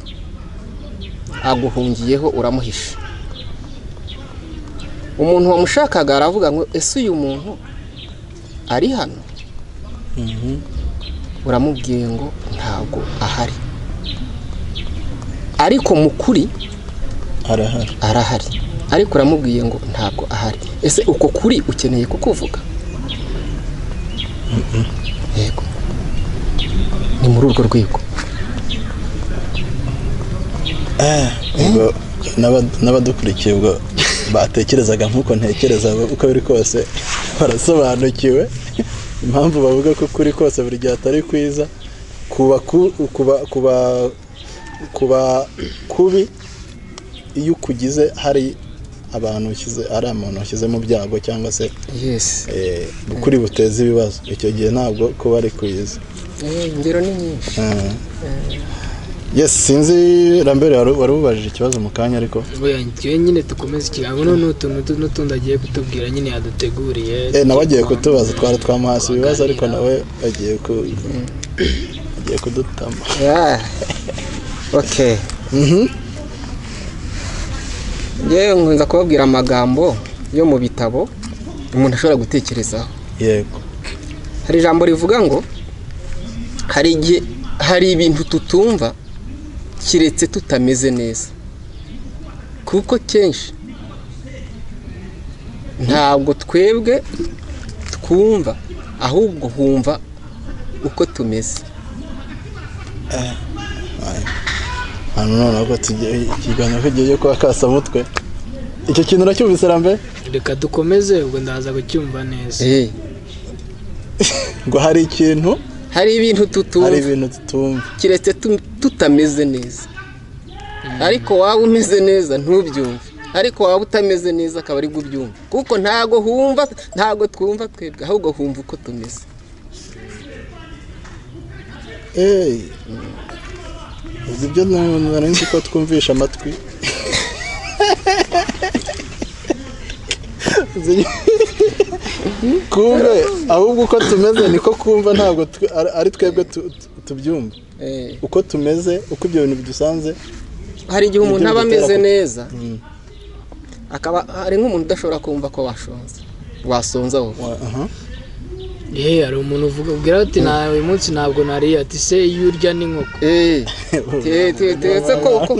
Speaker 2: aguhungiyeho, uramuhisha. Umuntu wamushakaga aravuga ngo ese uyu muntu ari hano? Uramubwiye ngo ntabwo ahari, ariko mu kuri arahari, ariko uramubwiye ngo ntabwo ahari. Ese uko kuri ukeneye kukuvuga? Yego, ni muri urwo rwego.
Speaker 1: N'abadukurikiye ubwo batekerezaga nk'uko ntekereza, uko biri kose barasobanukiwe impamvu bavuga ko kuri kose buri gihe atari kwiza, kuba kuba kuba kubi iyo ukugize hari abantu ushyize, ari umuntu ushyize mu byago cyangwa se
Speaker 2: yes,
Speaker 1: ukuri buteza ibibazo, icyo gihe ntabwo kuba ari kwiza.
Speaker 2: Ingero ni nyinshi.
Speaker 1: Yes, sinzi Lambert wari ubajije ikibazo mu kanya, ariko
Speaker 3: oya nyine dukomeze ikiganiro n'utuntu n'utundi agiye kutubwira nyine yaduteguriye.
Speaker 1: Nawe agiye kutubaza, twari twamuhase ibibazo ariko nawe agiye kudutama.
Speaker 2: Okay. Yewe nkunza kubabwira amagambo yo mu bitabo umuntu ashobora gutekerezaho.
Speaker 1: Yego.
Speaker 2: Hari ijambo rivuga ngo hari igihe hari ibintu tutumva kiretse tutameze neza, kuko kenshi ntabwo twebwe twumva, ahubwo humva uko tumeze.
Speaker 1: Hano noneho ko ikiganiro kigiye kwa kasamutwe. Icyo kintu uracyumvise Lambert?
Speaker 3: Reka dukomeze ubwo ndaza kucyumva neza.
Speaker 1: Ngo hari ikintu,
Speaker 2: hari ibintu tutumva,
Speaker 1: hari ibintu tutumva
Speaker 2: kiretse tutameze neza. Ariko waba umeze neza ntubyumve, ariko waba utameze neza akaba ari kubyumva, kuko ntago humva, ntago twumva twebwe, ahubwo humva uko tumeze.
Speaker 1: Ibyo nari nzi ko twumvisha amatwi. Kumbe ahubwo uko tumeze niko kumva, ntabwo ari twebwe tubyumva. Uko tumeze, uko ibyo bintu bidusanze.
Speaker 2: Hari igihe umuntu aba ameze neza, akaba ari nk'umuntu udashobora kumva ko washonze, wasonza wowe.
Speaker 3: Hari umuntu uvuga ubwira ati na uyu munsi ntabwo nariye, ati se iyo urya n'inkoko.
Speaker 2: Tetse koko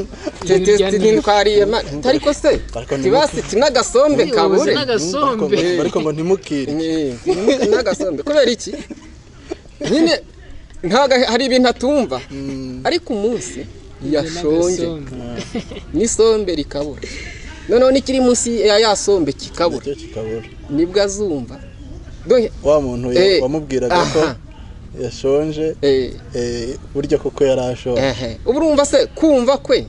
Speaker 2: twariye ariko se tibasi n'agasombe kabure,
Speaker 1: ariko ngo ntimukire
Speaker 2: n'agasombe kubera iki nyine ntago hari ibintu atumva, ariko umunsi yashonje n'isombe rikabura, noneho n'ikiri munsi ya ya sombe kikabura, nibwo azumva
Speaker 1: wa muntu wamubwiraga ko yashonje, burya koko yarashonje.
Speaker 2: Ubu urumva se kumva kwe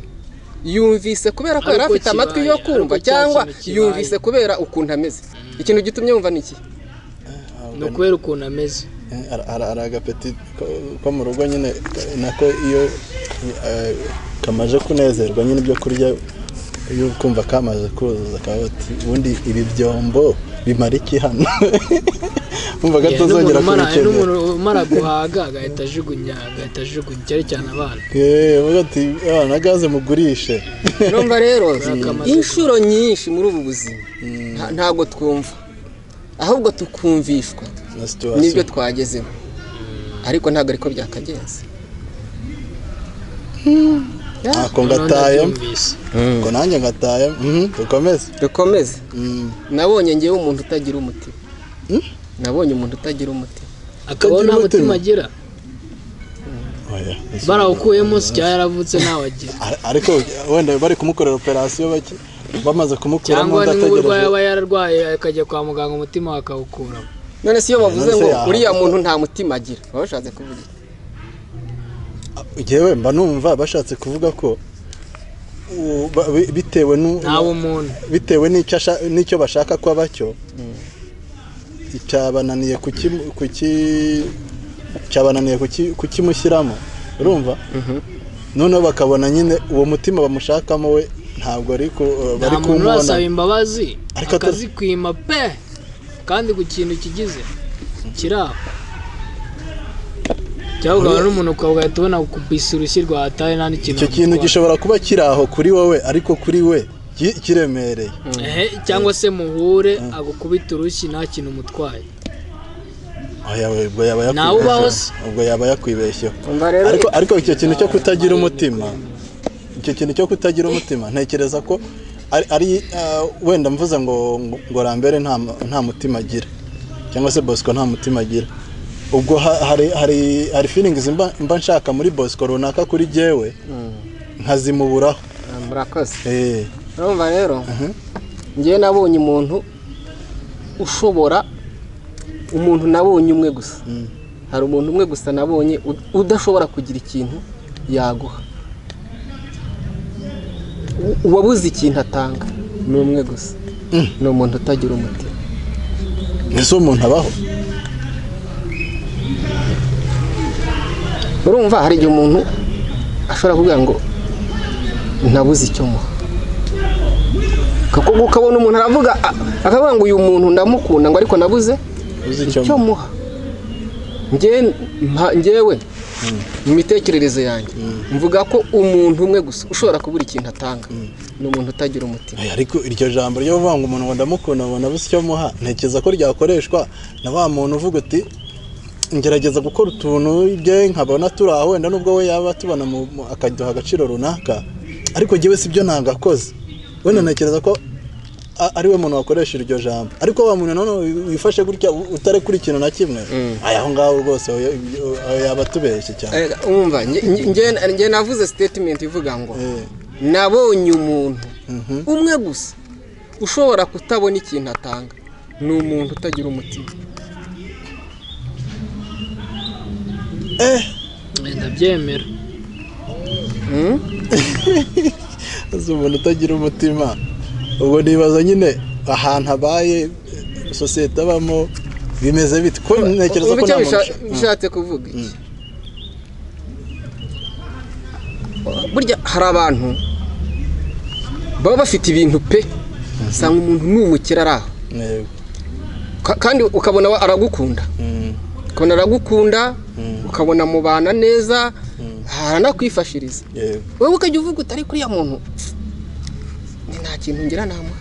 Speaker 2: yumvise kubera ko yari afite amatwi yo kumva, cyangwa yumvise kubera ukuntu ameze? Ikintu gitumye yumva ni iki?
Speaker 3: Ni ukubera ukuntu ameze.
Speaker 1: Ari agapeti ko mu rugo nyine, nako iyo kamaze kunezerwa nyine ibyo kurya, iyo kumva kamaze kuzuza akaba ati ubundi ibi byombo bimara iki hano? Umva gatazongera kubikenera.
Speaker 3: N'umuntu umara guhaga agahita ajugunya cyane cyane abana.
Speaker 1: Uvuga ati na gaze mugurishe.
Speaker 2: Urumva rero inshuro nyinshi muri ubu buzima ntabwo twumva, ahubwo tukumvishwa n'ibyo twagezeho, ariko ntabwo ariko byakagenze.
Speaker 1: Ako ngataye, ngo nanjye ngataye. Dukomeze.
Speaker 2: Nabonye ngewe umuntu utagira umutima. Nabonye umuntu utagira umutima,
Speaker 3: akaba nta mutima agira, barawukuyemo cyangwa yaravutse ntawe agira.
Speaker 1: Ariko wenda bari kumukorera operasiyo bake bamaze kumukuramo,
Speaker 3: cyangwa n'uburwayi aba yararwaye akajya kwa muganga umutima bakawukuramo.
Speaker 2: None si iyo bavuze ngo uriya muntu nta mutima agira, baba bashatse kuvuga iki?
Speaker 1: Yewe mba numva bashatse kuvuga ko bitewe bitewe n'icyo bashaka ko bacyo, cyabananiye kukimushyiramo, urumva? Noneho bakabona nyine uwo mutima bamushakamo we ntabwo ari bari kumubona.
Speaker 3: Nta imbabazi akazikwima pe, kandi ku kintu kigize kiraho cyangwa n'umuntu ukaba ubona kubisa urushyi rwataye nta n'ikintu.
Speaker 1: Icyo kintu gishobora kuba kiri aho kuri wowe, ariko kuri we kiremereye.
Speaker 3: Cyangwa se muhure agukubita urushyi nta kintu umutwaye.
Speaker 1: Ubwo yaba yakwibeshyeho. Ariko icyo kintu cyo kutagira umutima, icyo kintu cyo kutagira umutima ntekereza ko ari wenda mvuze ngo Lambert nta mutima agira cyangwa se Bosco nta mutima agira, ubwo hari feelings mba nshaka muri Bosco runaka kuri jewe nkazimuburaho.
Speaker 2: Murakoze. Urumva rero ngewe nabonye umuntu ushobora, umuntu nabonye umwe gusa, hari umuntu umwe gusa nabonye udashobora kugira ikintu yaguha, uwabuze ikintu atanga ni umwe gusa, ni umuntu utagira umutima.
Speaker 1: Ese umuntu abaho?
Speaker 2: Urumva hari igihe umuntu ashobora kuvuga ngo nabuze icyo muha, ukabona umuntu aravuga akavuga ngo uyu muntu ndamukunda ngo ariko nabuze icyo muha. Njyewe mu mitekerereze yanjye mvuga ko umuntu umwe gusa ushobora kubura ikintu atanga ni umuntu utagira umutima.
Speaker 1: Ariko iryo jambo ryo kuvuga ngo umuntu ngo ndamukunda ngo nabuze icyo muha, ntekereza ko ryakoreshwa na wa muntu uvuga uti ngerageza gukora utuntu ibye nkabona turi aho, wenda nubwo we yaba tubona akaduha agaciro runaka, ariko njyewe si byo nagakoze. Wenda ntekereza ko ari we muntu wakoresha iryo jambo, ariko wa muntu none wifashe gutya utarekura ikintu na kimwe, aya aho ngaho rwose yaba tubeshye cyane.
Speaker 2: Umva nge navuze statement ivuga ngo nabonye umuntu umwe gusa ushobora kutabona ikintu atanga, ni umuntu utagira umutima.
Speaker 3: Ndabyemera.
Speaker 1: Umuntu utagira umutima, ubwo nibaza nyine ahantu abaye sosiyete abamo bimeze bite, ko ntekereza ko nta muntu
Speaker 2: bishatse kuvuga iki. Burya hari abantu baba bafite ibintu pe, usanga umuntu ni umukire ari aho, kandi ukabona aragukunda, ukabona aragukunda, ukabona mubana neza, aranakwifashiriza, wowe ukajya uvuga utari kuriya muntu nta kintu ngira namuha,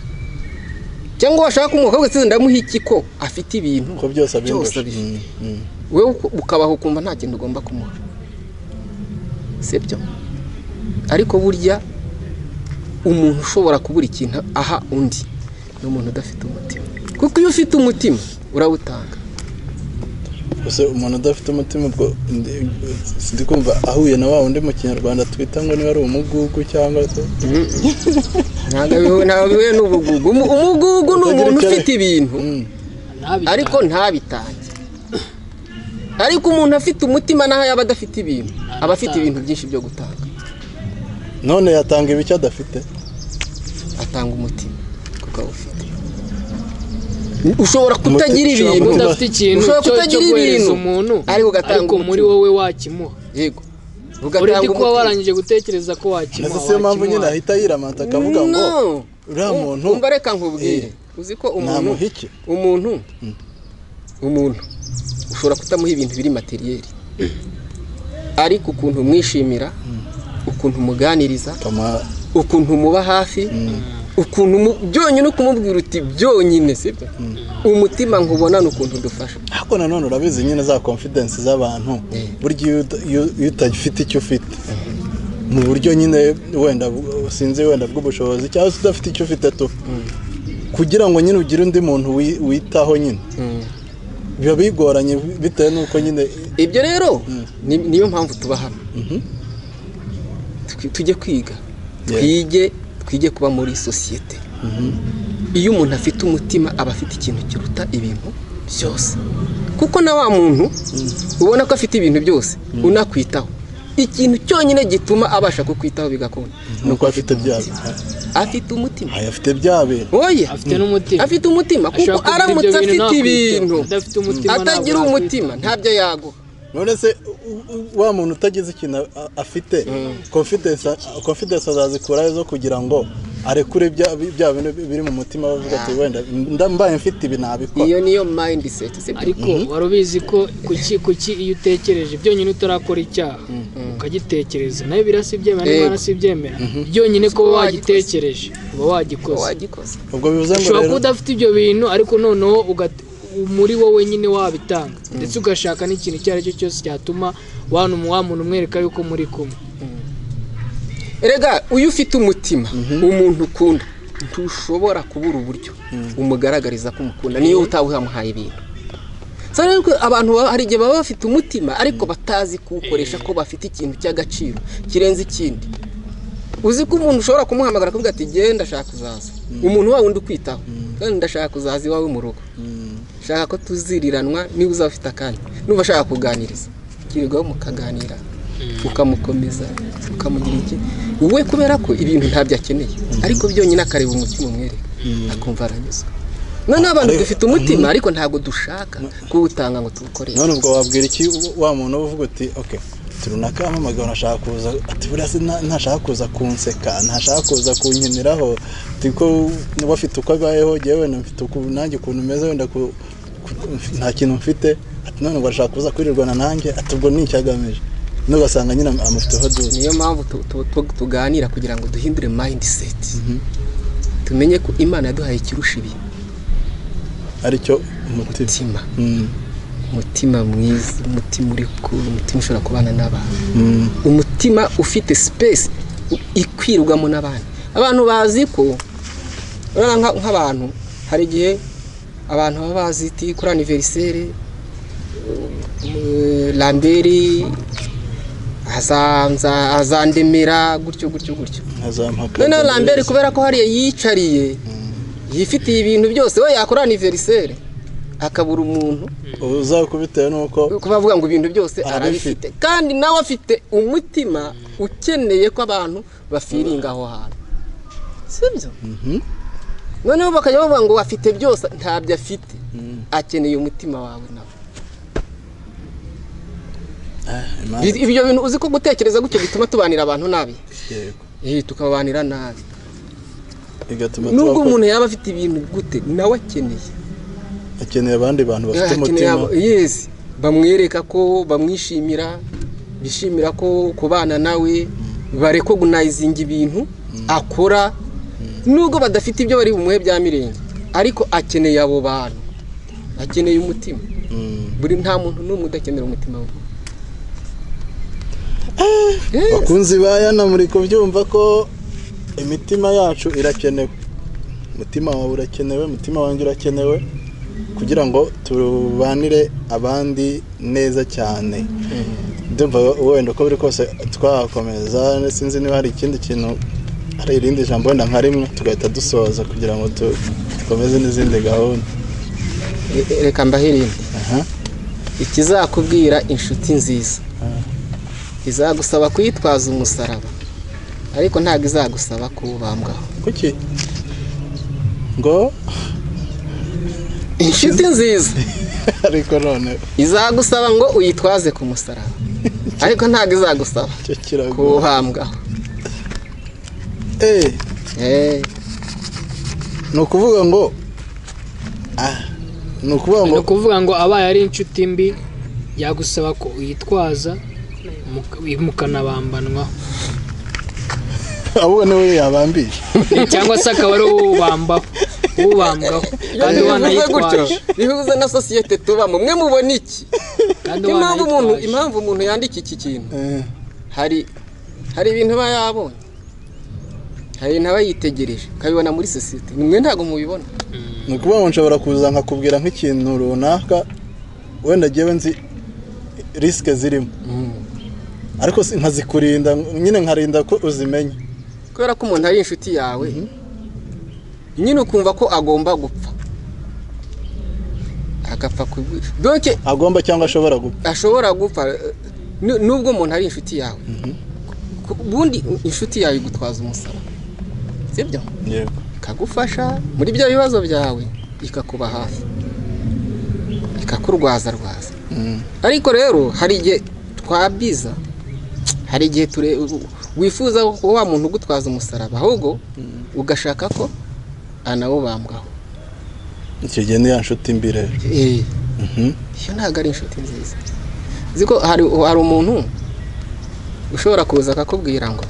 Speaker 2: cyangwa washaka umukobwa se ndamuha iki ko afite ibintu
Speaker 1: ko byose
Speaker 2: abindusha, wewe ukabaho ukumva nta kintu ugomba kumuha, sibyo? Ariko burya umuntu ushobora kubura ikintu aha undi ni umuntu udafite umutima, kuko iyo ufite umutima urawutanga.
Speaker 1: Ese umuntu udafite umutima ubwo ndi kumva ahuye na wa wundi mu Kinyarwanda twita ngo niba ari umugugu cyangwa se
Speaker 2: ntabwo bihuye n'ubugugu. Umugugu ni umuntu ufite ibintu ariko ntabitange, ariko umuntu afite umutima naho yaba adafite ibintu aba afite ibintu byinshi byo gutanga.
Speaker 1: None yatanga ibiki adafite?
Speaker 2: Atanga umutima kuko awufite. Ushobora kutagira ibintu,
Speaker 3: udafite ikintu cyo guhereza umuntu, ariko muri wowe wakimuha.
Speaker 2: Yego,
Speaker 3: ugatanga kuba warangije gutekereza ko wakimuha.
Speaker 1: Ese mpamvu nyine ahita yiramata akavuga ngo uriya muntu.
Speaker 2: Umva reka nkubwire, uzi ko umuntu umuntu ushobora kutamuha ibintu biri materiyeri, ariko ukuntu umwishimira, ukuntu umuganiriza, ukuntu umuba hafi, ukuntu byonyine ukumubwira uti byonyine, sibyo? Umutima nkubona n'ukuntu dufasha.
Speaker 1: Ariko nanone urabizi nyine za confidence z'abantu, burya iyo utafite icyo ufite mu buryo nyine wenda sinzi wenda bw'ubushobozi cyangwa se udafite icyo ufite tu, kugira ngo nyine ugire undi muntu witaho nyine biba bigoranye bitewe n'uko nyine
Speaker 2: ibyo. Rero niyo mpamvu tuba hano, tujye kwiga, twige kuba muri sosiyete. Iyo umuntu afite umutima aba afite ikintu kiruta ibintu byose, kuko na wa muntu ubona ko afite ibintu byose unakwitaho, ikintu cyonyine gituma abasha kukwitaho bigakunda
Speaker 1: nuko afite bya
Speaker 2: afite umutima.
Speaker 1: Afite bya bintu.
Speaker 2: Oya,
Speaker 3: afite n'umutima.
Speaker 2: Afite umutima kuko aramutse afite ibintu atagira umutima ntabyo yaguha.
Speaker 1: None se wa muntu utagize ikintu afite confidence azazikura zo kugira ngo arekure bya bintu biri mu mutima bavuga ati wenda mbaye mfite ibi nabikora.
Speaker 2: Iyo niyo mindset, sibyo?
Speaker 3: Ariko wari ubizi ko kuki iyo utekereje byonyine utarakora icyaha ukagitekereza nayo birasibyemera n'Imana sibyemera, byonyine ko wagitekereje uba wagikoze.
Speaker 1: Ubwo bivuze ngo
Speaker 3: ushobora kuba udafite ibyo bintu ariko noneho muri wowe nyine wabitanga, ndetse ugashaka n'ikintu icyo ari cyo cyose cyatuma wa muntu umwereka yuko muri kumwe.
Speaker 2: Erega uyu ufite umutima umuntu ukunda ntushobora kubura uburyo umugaragariza ko umukunda niyo utamuhaye ibintu. Abantu hari igihe baba bafite umutima ariko batazi kuwukoresha, ko bafite ikintu cy'agaciro kirenze ikindi. Uzi ko umuntu ushobora kumuhamagara akavuga ati genda ndashaka kuzaza, umuntu wa wundi ukwitaho, kandi ndashaka kuzaza iwawe mu rugo, shaka ko tuziriranwa niba uzaba ufite akanya, nuba ashaka kuganiriza kirirwaho mukaganira, ukamukomeza ukamugira iki we, kubera ko ibintu ntabyo akeneye ariko byonyine akareba umutima umwereka akumva aranyuzwe. None abantu dufite umutima ariko ntabwo dushaka kuwutanga ngo tuwukoreshe.
Speaker 1: None ubwo wabwira iki wa muntu uvuga uti okay runaka ampamagara ntashaka kuza, ati buriya se ntashaka kuza kunseka, ntashaka kuza kunkiniraho, ati ko niba afite uko abayeho jyewe wenda mfite uko nanjye ukuntu meze wenda nta kintu mfite, ati none ngo arashaka kuza kwirirwana nanjye, ati ubwo ni icyo agamije. N'ugasanga nyine amufiteho duze.
Speaker 2: Niyo mpamvu tuganira kugira ngo duhindure mindset, tumenye ko Imana yaduhaye ikirusha ibi,
Speaker 1: aricyo umutima.
Speaker 2: Umutima mwiza, umutima uri cool, umutima ushobora kubana n'abantu, umutima ufite space ikwirwamo n'abantu. Abantu bazi ko nk'abantu hari igihe abantu baba bazi iti kuri anniversaire Lambert azandemera gutyo gutyo gutyo, noneho Lambert kubera ko hariya yicariye yifitiye ibintu byose, we yakora anniversaire akabura umuntu
Speaker 1: uzakubitewe nuko
Speaker 2: kubavuga ngo ibintu byose arabifite, kandi nawe afite umutima ukeneye ko abantu bafiringa aho hantu, sibyo? Noneho bakajya bavuga ngo afite byose, ntabyo afite, akeneye umutima wawe nawe. Ibyo bintu uzi ko gutekereza gutyo bituma tubanira abantu nabi, yego, tukabanira nabi, nubwo umuntu yaba afite ibintu gute nawe akeneye
Speaker 1: abandi bantu bafite umutima,
Speaker 2: yes, bamwereka ko bamwishimira, bishimira ko kubana nawe, barecognizinga ibintu akora, nubwo badafite ibyo bari bumuhe bya mirenge, ariko akeneye abo bantu, akeneye umutima. Buri nta muntu n'umwe udakenera umutima we.
Speaker 1: Bakunzi bayana muri kubyumva ko imitima yacu irakenewe, umutima wawe urakenewe, umutima wanjye urakenewe, kugira ngo tubanire abandi neza cyane. Ndumva wenda uko biri kose twakomeza, sinzi niba hari ikindi kintu, hari irindi jambo wenda nka rimwe tugahita dusoza kugira ngo dukomeze n'izindi gahunda.
Speaker 2: Reka mbahe irindi. Ikizakubwira inshuti nziza izagusaba kuyitwaza umusaraba, ariko ntabwo izagusaba kuwubambwaho.
Speaker 1: Kuki? Ngo
Speaker 2: inshuti nziza
Speaker 1: ariko none
Speaker 2: izagusaba ngo uyitwaze ku musaraba, ariko ntabwo izagusaba kuwuhambwaho.
Speaker 1: Ni ukuvuga ngo
Speaker 3: ni ukuvuga ngo abaye ari inshuti mbi yagusaba ko uyitwaza mukanabambanwaho,
Speaker 1: ahubwo niwe yabambije
Speaker 3: cyangwa se akaba ari uwubambaho ubambwaho, kandi wanayitwaje.
Speaker 2: Bihuza na sosiyete tubamo, mwe mubona iki? Impamvu umuntu yandika iki kintu, hari ibintu aba yabonye, hari ibintu aba yitegereje ukabibona muri sosiyete, mwe ntabwo mubibona.
Speaker 1: Ni ukuvuga ngo nshobora kuza nkakubwira nk'ikintu runaka wenda ngewe nzi risike zirimo, ariko nkazikurinda nyine, nkarinda ko uzimenya,
Speaker 2: kubera ko umuntu ari inshuti yawe nyine ukumva ko agomba gupfa, agapfa donc
Speaker 1: agomba cyangwa ashobora gupfa,
Speaker 2: ashobora gupfa nubwo umuntu ari inshuti yawe. Ubundi inshuti yawe igutwaza umusaraba, sibyo?
Speaker 1: Yego,
Speaker 2: ikagufasha muri bya bibazo byawe, ikakuba hafi, ikakurwaza rwaza. Ariko rero hari igihe twabiza, Hari igihe wifuza ko wa muntu ugutwaza umusaraba, ahubwo ugashaka ko anawubambwaho.
Speaker 1: Icyo gihe ni ya nshuti mbi rero.
Speaker 2: Iyo ntabwo ari inshuti nziza. Uzi ko hari umuntu ushobora kuza akakubwira ngo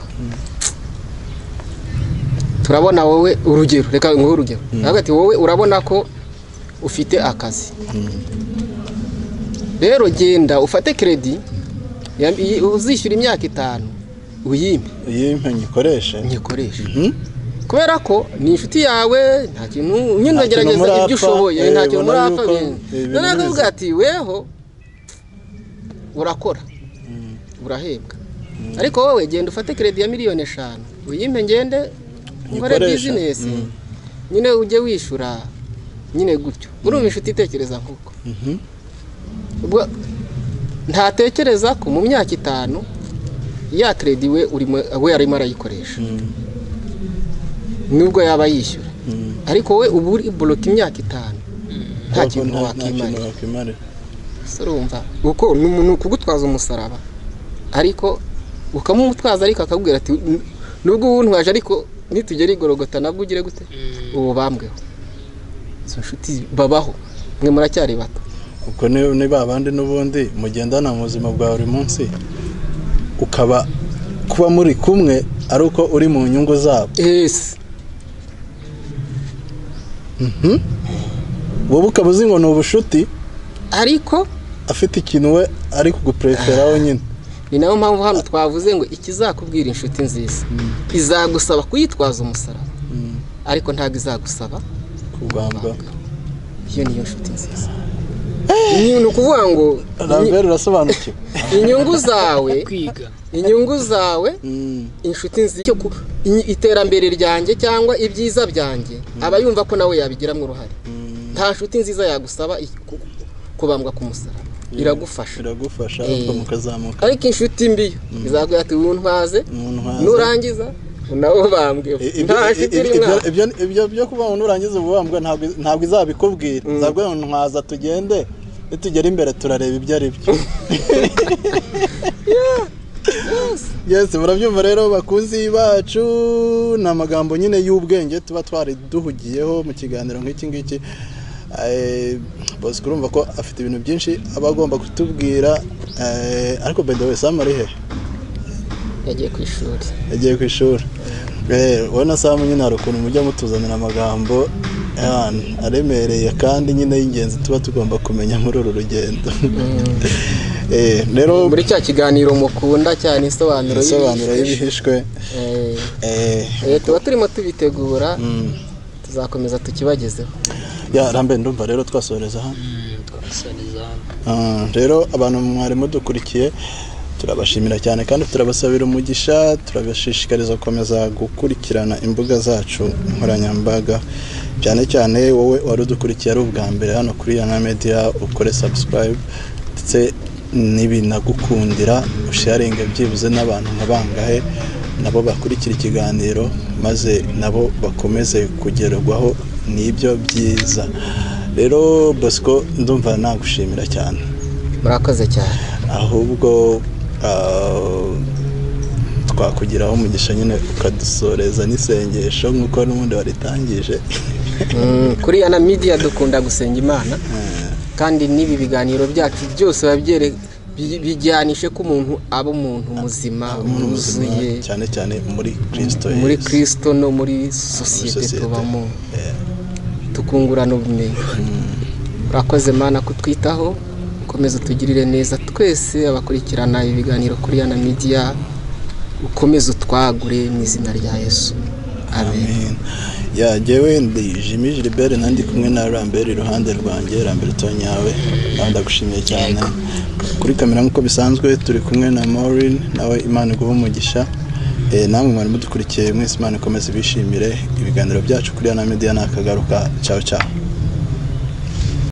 Speaker 2: turabona wowe, urugero, reka nguhe urugero, ati wowe urabona ko ufite akazi, rero genda ufate kredi uzishyura imyaka 5 uyimpe.
Speaker 1: Uyimpe nyikoreshe. Kubera
Speaker 2: ko ni inshuti yawe, nta kintu nyine uragerageza ibyo ushoboye, nta kintu murapfa. None akavuga ati weho urakora urahembwa, ariko wowe genda ufate kredi ya miliyoni 5 uyimpe ngende nkore business, nyine ujye wishyura nyine gutyo. Urumva inshuti itekereza nkuko. Ubwo ntatekereza ko mu myaka 5 ya kredi we we arimo arayikoresha, nubwo yaba yishyura, ariko we ubu uri block imyaka 5 nta kintu wakimarira. Urumva uko ni ukugutwaza umusaraba, ariko ukamumutwaza, ariko akakubwira ati nubwo ubuntwaje ariko nitugera igorogota nabwo ugire gute ubu bambweho. Izo nshuti babaho, mwe muracyari bato.
Speaker 1: Ubwo ni babandi n'ubundi mugendana mu buzima bwa buri munsi, ukaba kuba muri kumwe ari uko uri mu nyungu zabo.
Speaker 2: Yes.
Speaker 1: Wowe ukaba uzi ngo ni ubushuti,
Speaker 2: ariko
Speaker 1: afite ikintu we ari kugupreferaho nyine.
Speaker 2: Ni nayo mpamvu hano twavuze ngo ikizakubwira inshuti nziza izagusaba kuyitwaza umusaraba, ariko ntabwo izagusaba
Speaker 1: kubambwa.
Speaker 2: Iyo niyo nshuti nziza. Ni ukuvuga ngo
Speaker 1: Lambert urasobanukiwe
Speaker 2: inyungu zawe, inyungu zawe, inshuti nziza, iterambere ryanjye cyangwa ibyiza byanjye, aba yumva ko nawe yabigiramo uruhare. Nta nshuti nziza yagusaba kubambwa ku musaraba, iragufasha,
Speaker 1: iragufasha ubwo mukazamuka.
Speaker 2: Ariko inshuti mbi izakubwira ati untwaze, nurangiza unawubambwe. Nta nshuti iri mwa
Speaker 1: ibyo byo kuba nurangiza ububambwe ntabwo izabikubwira, izabwira ngo ntwaza tugende, nitugera imbere turareba ibyo ari byo. Yes, murabyumva rero bakunzi bacu, ni amagambo nyine y'ubwenge tuba twari duhugiyeho mu kiganiro nk'iki ngiki. Bosco urumva ko afite ibintu byinshi aba agomba kutubwira, ariko by the way Sam ari he?
Speaker 2: Yagiye ku ishuri.
Speaker 1: Yagiye ku ishuri. Wowe na Sam nyine hari ukuntu mujya mutuzanira amagambo aremereye kandi nyine y'ingenzi tuba tugomba kumenya muri uru rugendo. Rero
Speaker 2: muri cya kiganiro mukunda cyane isobanuro
Speaker 1: y'ibihishwe,
Speaker 2: tuba turimo tubitegura, tuzakomeza tukibagezeho.
Speaker 1: Ya Lambert, ndumva rero twasoreza hano. Rero abantu mwari mudukurikiye turabashimira cyane kandi turabasabira umugisha, turabashishikariza gukomeza gukurikirana imbuga zacu nkoranyambaga, cyane cyane wowe wari udukurikiye ari ubwa mbere hano kuri Yana Media, ukore subscribe ndetse n'ibinagukundira usharinge byibuze n'abantu nka bangahe nabo bakurikira ikiganiro, maze nabo bakomeze kugerwaho n'ibyo byiza. Rero Bosco ndumva nagushimira cyane.
Speaker 2: Murakoze cyane.
Speaker 1: Ahubwo twakugiraho umugisha nyine ukadusoreza n'isengesho nk'uko n'ubundi waritangije.
Speaker 2: Kuri Yana Media dukunda gusenga Imana, kandi n'ibi biganiro byacu byose bijyanishe ko umuntu aba umuntu muzima wuzuye,
Speaker 1: cyane cyane muri Kristo,
Speaker 2: muri Kristo no muri sosiyete tubamo, tukungurana ubumenyi. Urakoze Mana kutwitaho, ukomeze utugirire neza twese abakurikirana ibiganiro kuri Yana Media, ukomeze utwagure mu izina rya Yesu. Amen.
Speaker 1: Ya jewe ndi Jimmy Gilbert nandi kumwe na Lambert iruhande rwanjye, Lambert Tonyawe, nawe ndagushimiye cyane. Kuri kamera nk'uko bisanzwe turi kumwe na Maureen, nawe Imana iguhe umugisha. Namwe mwari mudukurikiye mwese, Imana ikomeze bishimire ibiganiro byacu kuri Yana Media. Nakagaruka, ciao ciao.